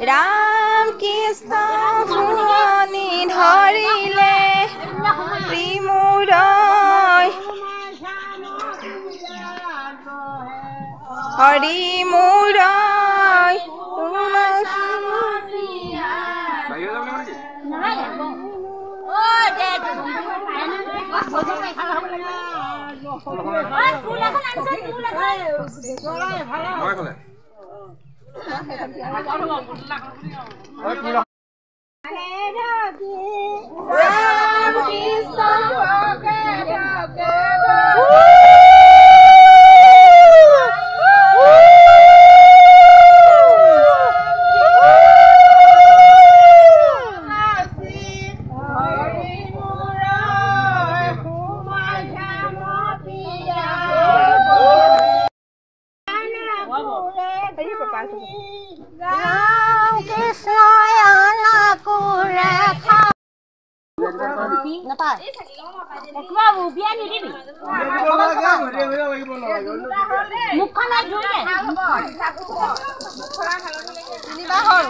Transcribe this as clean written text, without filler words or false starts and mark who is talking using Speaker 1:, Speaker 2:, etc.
Speaker 1: ৰাম কৃষ্ণ শুৱনি ধৰিলে হৰি হৰি মোৰ। ৰাম কৃষ্ণ।
Speaker 2: ৰাম কৃষ্ণ নাপায়। মুখখন ধুই দে।
Speaker 1: তিনিবাৰ হ'ল।